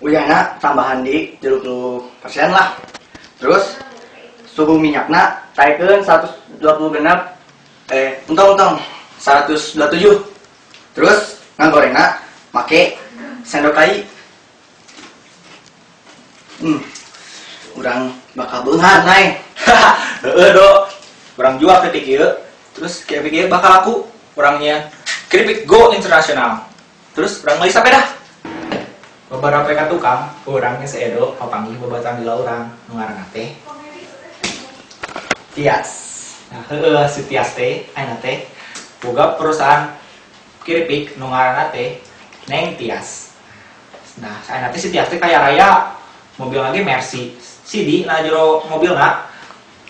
Uyahna tambahan di 30% lah. Terus suhu minyakna taikeun 120 genap untung 127. Terus ngagorengna make sendok kai. Urang bakal beunghar nae. Heeh, Do. Urang jual keripik ieu. Terus keripik ieu bakal laku. Urangnya keripik go internasional. Terus urang meuli sepeda. Beberapa ka tukang, urangnya si Edo papanggih babatan di urang nu ngaranna teh Tias. Nah, heueuh si Tias teh ayeuna teh boga perusahaan keripik nu ngaranna teh Neng Tias. Nah, ayeuna teh si Tias teh kaya raya, mobil lagi Mercy. CD na jero mobilna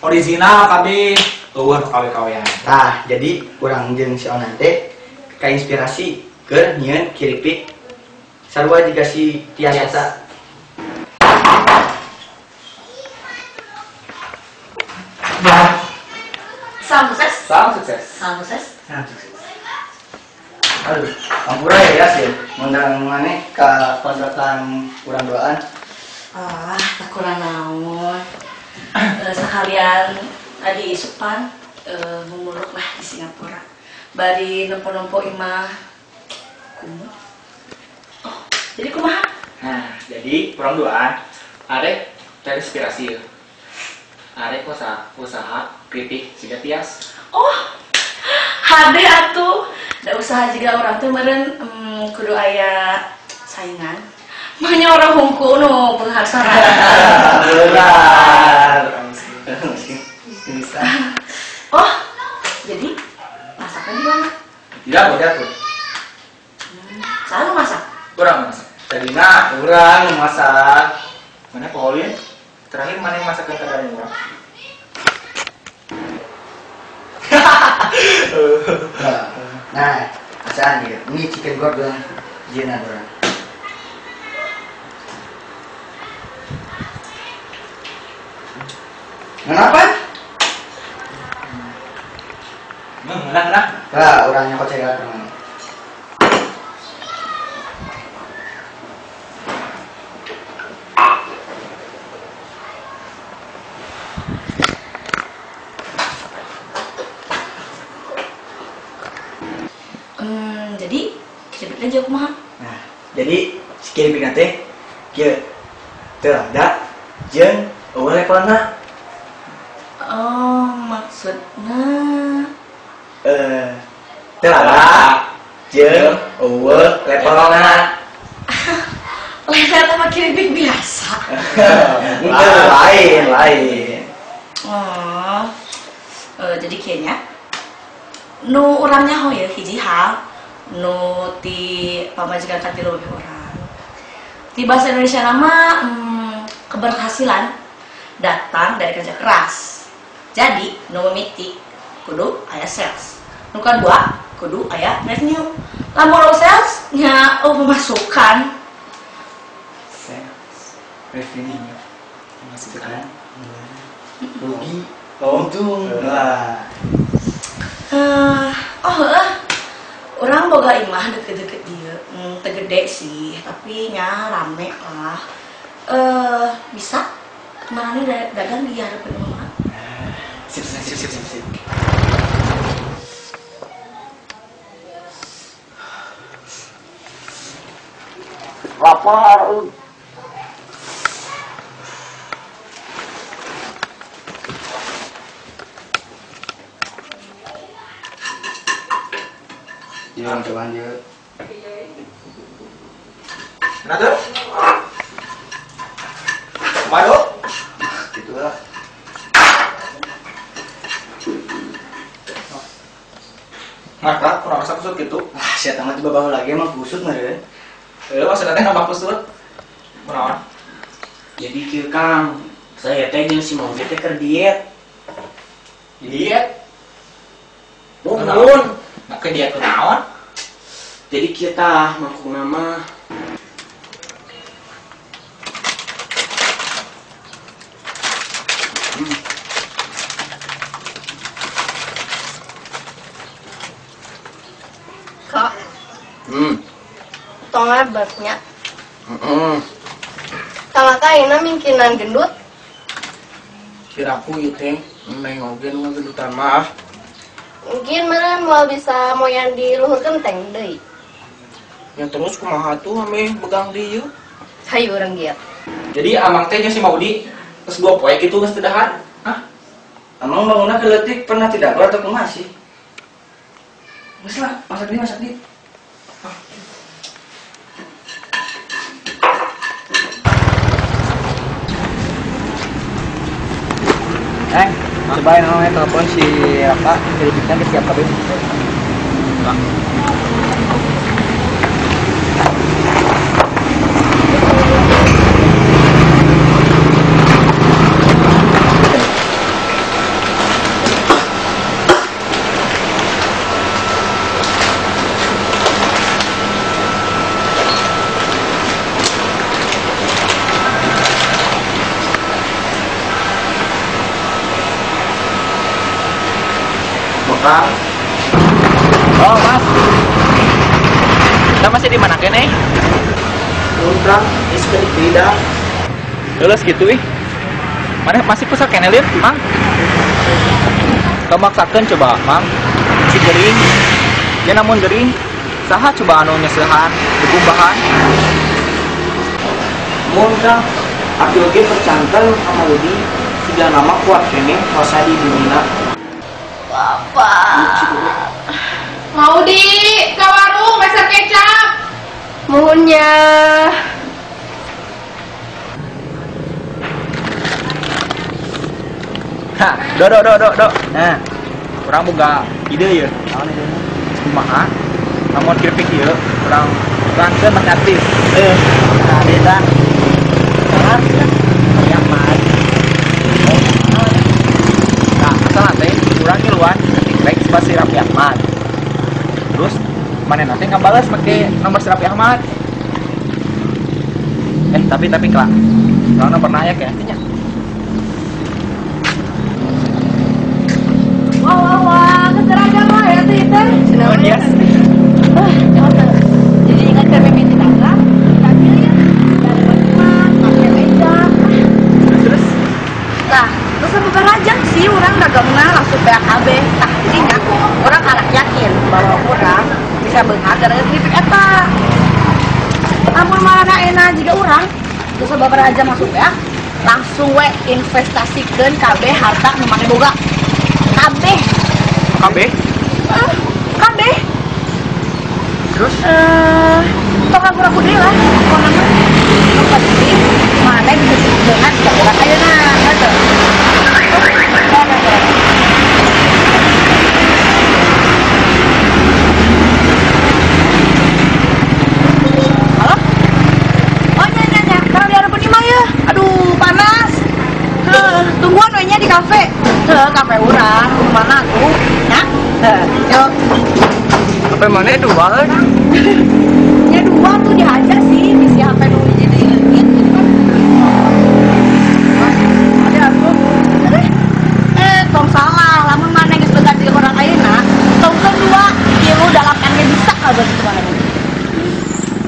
original kabeh, eueuh nu kawe-kawean. Tah, jadi urang jeung si Onan teh kainspirasi keur nyieun keripik sarua jiga si Tias eta. Salam sukses. Salam sukses. Salam sukses. Salam sukses. Aduh, ampura ya sih. Ngundang maneh ka kontrakan urang duaan. Ah, tak kurang naon. Sekalian tadi isupan mumuluk lah di Singapura. Bari nempo-nempo imah kumu. Oh, jadi kumaha? Nah, jadi kurang duaan arek terinspirasi. Arek usaha keripik siga Tias. Oh, hade atuh. Da usaha jiga urang teh meureun kudu aya saingan. Makanya orang hungku nu beunghar sorangan. Benar. Bisa. Oh, jadi masaknya di mana? Di dapur, dapur. Selalu masak? Kurang masak. Tadina kurang masak. Mana Paulin? Terakhir mana yang masak yang terbaru orang? Nah, asaan ya. Ini chicken gordon jiena orang. Kenapa? Mengenang. Nah, orangnya kok cegah teman. Jadi keripiknya jauh kumaha? Nah, jadi si keripikna teh kieu teu lada jeung eueuh levelna. Oh, maksudna teu lada jeung eueuh levelna. Level sama keripik biasa. Lain. Oh, jadi kayaknya nu urangnya ho ya hiji hal nu ti pamajikan katilu lebih orang. Di bahasa Indonesia nama keberhasilan datang dari kerja keras. Jadi nu mimiti kudu aya sales. Nu kadua kudu aya revenue. Lamun low sales nya oh pemasukan. Sales, revenue, pemasukan, rugi, untung. Lah. Orang boga imah deket-deket dia, tegede sih, tapi nya rame lah. Bisa kemarin dagang di harapan mama. Sip. Lapar. Jangan coba aja. Nah tuh, madu, gitu lah. Maka kurang rasa kusut gitu. Ah, siapa tahu tiba bawa lagi emang kusut mah. Maksudnya teh nambah kusut. Kunaon? Jadi kieu Kang, saya teh jeung si Mauzi teh keur diet. Diet? Muhun. Nah, ke diet kunaon? Jadi kieu tah mangkukna mah. Kak. Tong lebatnya. Heeh. Kalaka ayeuna mingkinan gendut. Kiraku ieu teh neng oge nu gendutan mah. Mungkin meureun moal bisa moyan di luhur kenteng deui. Ya terus kumaha tuh ame begang di ieu? Hayu urang giat. Jadi amang teh jeung si Maudi geus 2 poe kitu geus teu dahar. Hah? Amang bangunna keleutik pernah tidak atau kumaha sih? Geus lah, masak di masak di. Cobain namanya telepon si apa keripiknya ke siap kabeh. Oh mas, kita masih di mana kene? Ultra, istri tidak. Lulus gitu ih. Mana masih pusat kene lihat, mang? Kemaksakan coba, mang. Si gering, ya namun gering. Saha coba anu nyesehan, dugumbahan. Mun kang, aki oge percanten sama Ludi, siga nama kuat kene kuasa di dunia. Bapak. Mau di ke warung meser kecap. Mohonnya. Hah, do do do do do. Nah, kurang boga ide ya. Naon idena? Kumaha? Lamun keripik ieu kurang rangkeun make artis. Nah, eta. Salah. Yang mah. Nah, asal teh kurang ngiluan ketik rek si Raffi Ahmad. Terus mana nanti ngabales pakai nomor si Raffi Ahmad. Tapi kelak. Kalau pernah ya kayaknya. Wah wah wah, keseragam lah ya tuh itu. Oh yes. Jadi ingat kami mimpi dagang, tapi ya dari rumah, pakai meja. Terus. Nah, terus beberapa jam sih orang dagangnya langsung PAKB. Nah, jadinya orang harap yakin bahwa orang bisa berharga dengan keripik eta. Namun malah enak jika orang terus beberapa jam masuk ya, langsung we investasikan KB harta nu mane boga. KB. KB? KB. Terus? Tong ragu-ragu deui lah. Pokona mah nu penting mane bisa dengan jika urang ayeuna, heuh. Halo? Oh nya nya nya, taruh di harapan imah ya. Aduh, panas. Heuh, tungguan we nya di kafe. Heuh, kafe urang, mana tuh? Nya? Heuh, yuk. HP mana dua kan? Ya dua tuh dihajar sih, bisi HP nu jadi leungit gitu kan. Ada aku. Tong salah, lamun maneh geus beunghar jiga urang ayeuna, tong kedua 3 8 ge bisa kabar kitu maneh.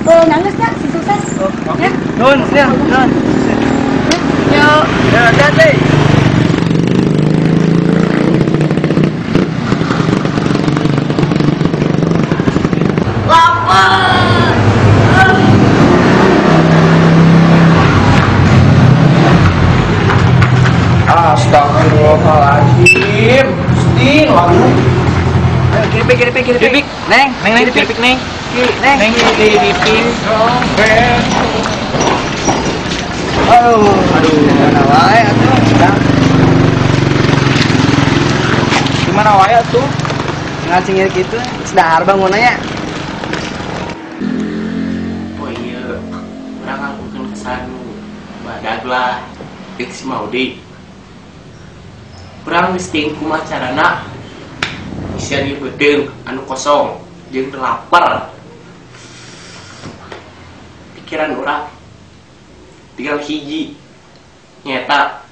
Nangis nya si sukses. Oke. Nuhun, nya, nuhun. Yo. Ya, hati-hati. Lapar. Astagfirullahaladzim. Sting, waduh. Keripik, keripik, keripik. Neng, neng, neng, keripik, neng. Neng, neng, keripik. Aduh, aduh, gimana wae atuh? Gimana wae atuh? Ngacingir gitu, sedahar bangunannya. Oh iya, urang ngalakukeun kesalahan badag lah, jeung si Maudi. Urang geus teuing kumaha carana isian ieu beuteung anu kosong jeung lapar. Pikiran urang tinggal hiji nyeta.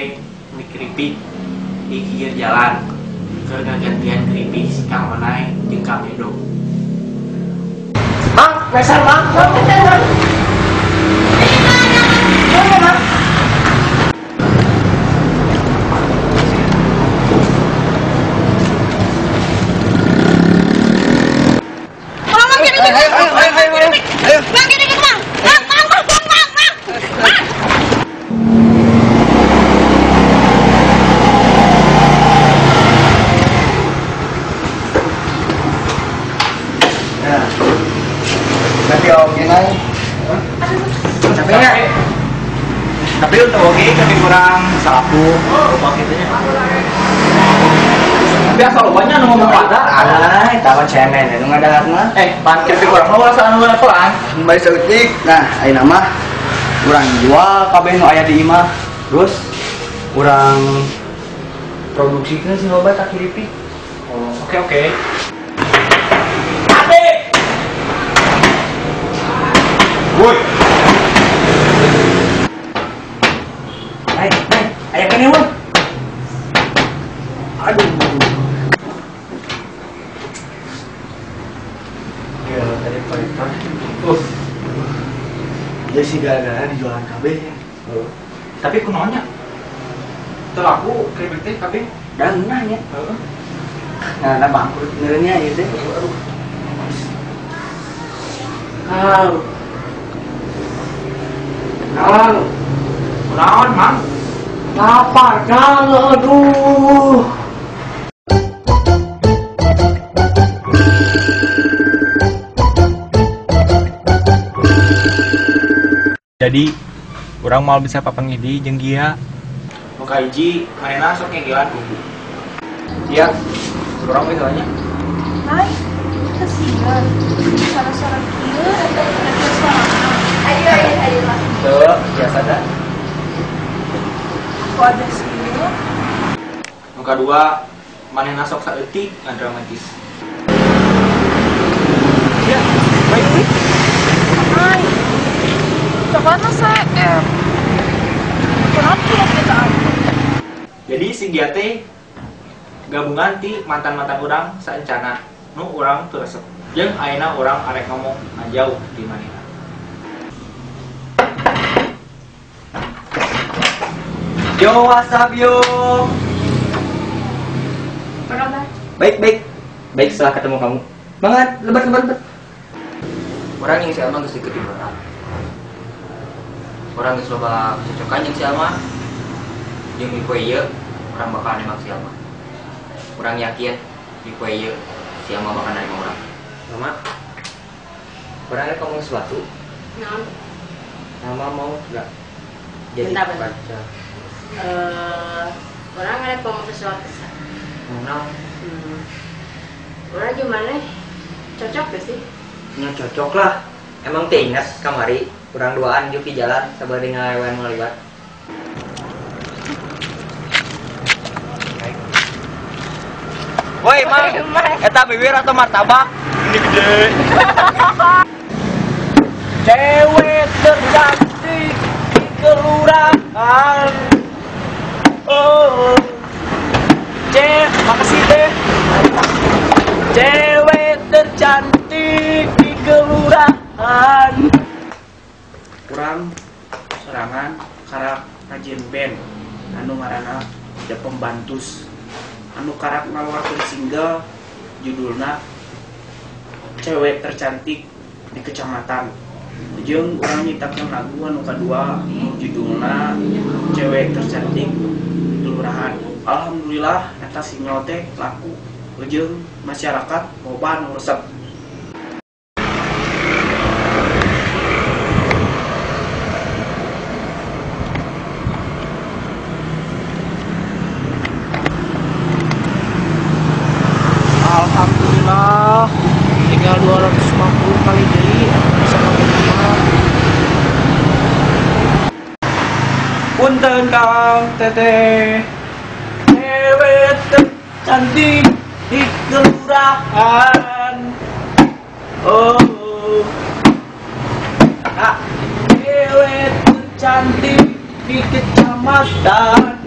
teh mie keripik di pinggir jalan keur ngagantian keripik si Kang Onai jeung Kang Edo. Mang, meser mang. Mang. Tapi untuk oke kami kurang sapu lupa gitunya. Tapi asal lupanya nu ngomong pada. Ah, eta mah cemen nu ngadahar mah. Pan keripik urang mah ulah anu levelan. Bari saeutik. Nah, ayeuna mah urang jual kabeh nu aya di imah. Terus urang produksikeun si loba tak keripik. Oh, oke oke. Woi. Ayo kan ya, aduh. Ya, tadi paritan. Dia sih gara-gara dijualan KB ya. Tapi kunaonnya? Teu laku keripik teh KB. Dan nanya. Heeh. Nah, ada bangkrut benernya ieu teh. Aduh. Kang. Kang. Kunaon, Mang? Lapar, Kang, aduh. Jadi, urang mau bisa papanggih deui jeung Gia. Nu kahiji, manehna sok ngegelan bumbu. Iya, urang we soalnya. Hai, kasihan. Suara-suara kieu eta suara. Ayo ayo ayo lah. Tuh, biasa dah. Aku ada sih. Nu kadua, manehna sok saeutik ngan dramatis. Ya, baik nih. Hai. Coklatnya saya kenapa tidak kita ambil? Jadi si Gia teh gabungan ti mantan-mantan urang saencana nu urang teu resep. Jeung ayeuna urang arek ngomong ngajauh di manehna. Yo, what's up, yo? Apa kabar? Baik, baik. Baik setelah ketemu kamu. Banget, lebat, lebat, lebat. Orang yang si Alma geus deket di orang. Orang geus loba kecocokan jeung si Alma. Jeung di poe ieu, urang bakal nembak si Alma. Urang yakin di poe ieu si Alma bakal nerima urang. Mama, urang rek ngomong sesuatu. Naon? Mama mau nggak jadi Bentar, bentar. pacar? Orang ada ngomong sesuatu. Mau? Orang gimana? Cocok gak sih? Ya cocok lah. Emang teh ingat kamari urang duaan juk di jalan sabari ngalewan ngaliwat. Woi, Mang. Eta bibir atau martabak? Ini gede. Cewek tercantik di kelurahan. Oh. Makasih deh. Cewek tercantik di kelurahan. Kurang serangan karak rajin band anu ngaranna The Pembantus anu karak ngaluarkeun single judulna Cewek Tercantik di Kecamatan. Jeung urang nyiptakeun lagu anu kadua judulna Cewek Tercantik di Kelurahan. Alhamdulillah eta single teh laku jeung masyarakat loba anu resep. Alhamdulillah tinggal 250 kali deui bisa makan. Punten Kang Teteh. Cewek tercantik di kelurahan. Oh. Kak, cewek tercantik di kecamatan.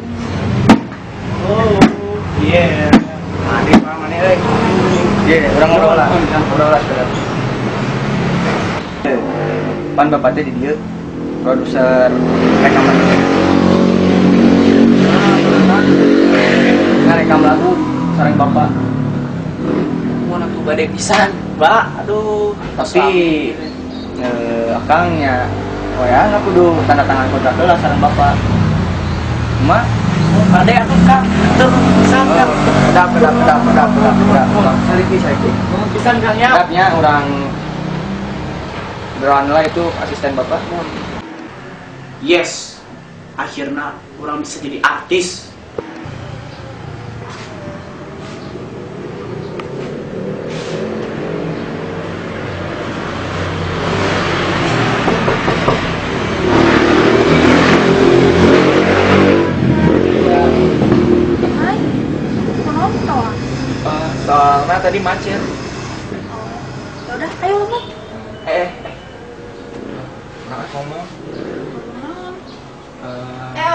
Iya, urang ngobrol lah. Ngobrol lah sekarang. Pan bapak teh di dieu produser rekaman. Ngarekam lagu sareng bapak. Mun atuh bade pisan, Pak. Aduh, tapi akangnya oh ya, aku kudu tanda tangan kontrak heula sareng bapak. Cuma bade atuh Kang, terus pisan Kang. Kedap. Saliki. Nuhun pisan Kang nya. Kedapnya urang Beran lah itu asisten bapak. Yes, akhirnya orang bisa jadi artis. Hai, nonton. Soalnya tadi macet. Oh, ya udah, ayo ngomong. Ngomong.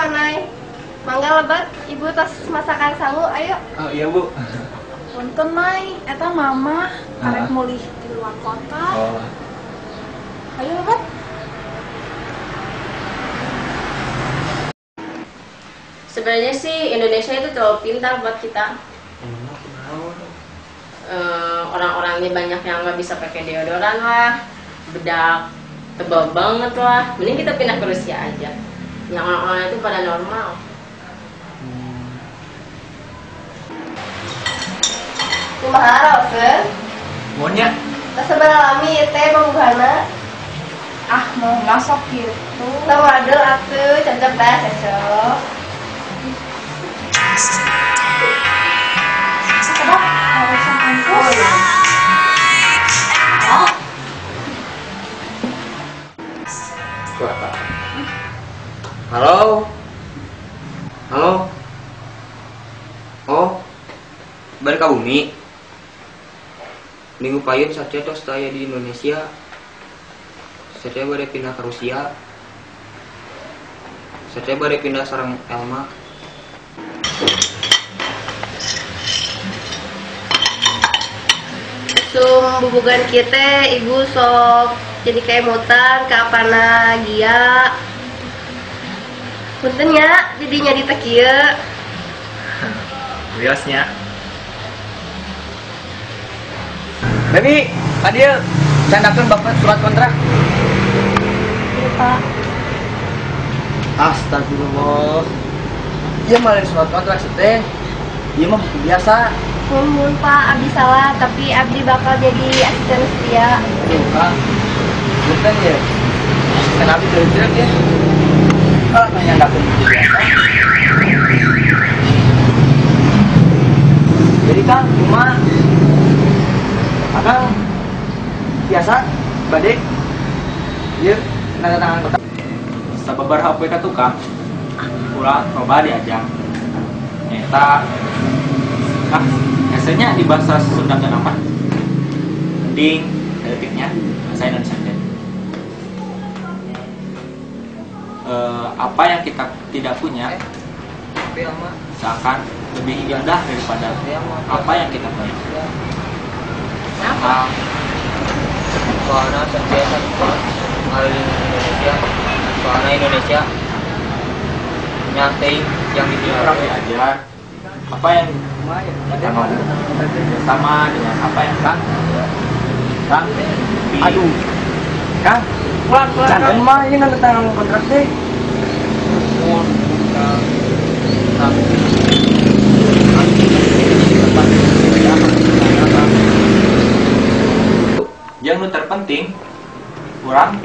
Onai, mangga lebat, ibu tos masakan sangu, ayo. Oh iya bu. Punten Mai, eta mama karek mulih di luar kota. Oh. Ayo lebat. Sebenarnya sih Indonesia itu terlalu pintar buat kita. Orang-orangnya banyak yang nggak bisa pakai deodoran lah, bedak tebal banget lah. Mending kita pindah ke Rusia aja. Yang orang-orangnya itu pada normal. Kumaha raoseun? Maunya? Sabaraha lami teh pembuhana? Ah, mau masuk gitu. Tong wadul atuh, cocok dah, cocok. Coba urusan kampus. Oh. Halo? Halo? Oh, balik ka bumi. Minggu payun Satya tos taya di Indonesia. Satya bade pindah ke Rusia. Satya bade pindah sareng Elma. Sum bubugan kita ibu sok jadi kemutan ke apana gia. Punten nya jadinya di kieu. Wiosnya. Baby, adieu. Candakeun bapak surat kontrak. Iya, Pak. Astagfirullah. Ieu mah lain surat kontrak sih teh. Ieu mah buku biasa. Mun Pak, abdi salah, tapi abdi bakal jadi asisten setia. Aduh, Kang. Punten ya. Asisten abdi dari ya. Kalau nyandakeun buku biasa. Jadi Kang, cuma akang biasa bade ieu tanda tangan kotak. Sababaraha poe ka tukang ulah coba diajak. Nyata ah biasanya di bahasa Sunda kenapa? Mending detiknya bahasa Indonesia. Apa yang kita tidak punya seakan lebih indah daripada apa yang kita punya. Kenapa? Soalnya Satya ngalirin Indonesia, soalnya Indonesia nyantai yang ditinggal orang diajar apa yang kita mau sama dengan apa yang Kang Kang aduh Kang pulang jangan mah ini nanti tangan kontrak deh. Yang nu terpenting urang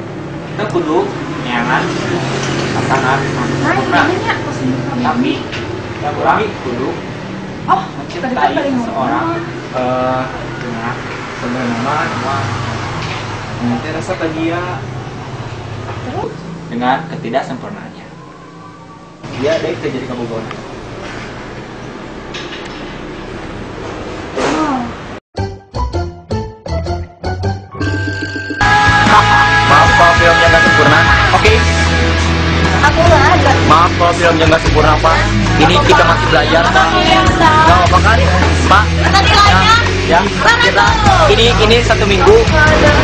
teu kudu neangan pasangan sempurna, tapi urang kudu mencintai seseorang dengan sebenarnya nanti rasa bahagia dengan ketidaksempurnaannya. Dia deh jadi kabogohan. Maaf kalau filmnya nggak sempurna. Oke. Aku nggak ada. Maaf kalau filmnya nggak sempurna, Pak. Ini kita masih belajar, Pak. Nggak apa-apa kan, Pak? Ya, kita ini 1 minggu.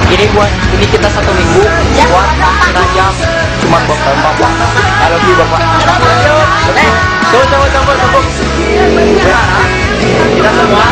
Ini buat ini kita 1 minggu buat setengah jam cuma buat bapak. I love you bapak. Tunggu. Kita semua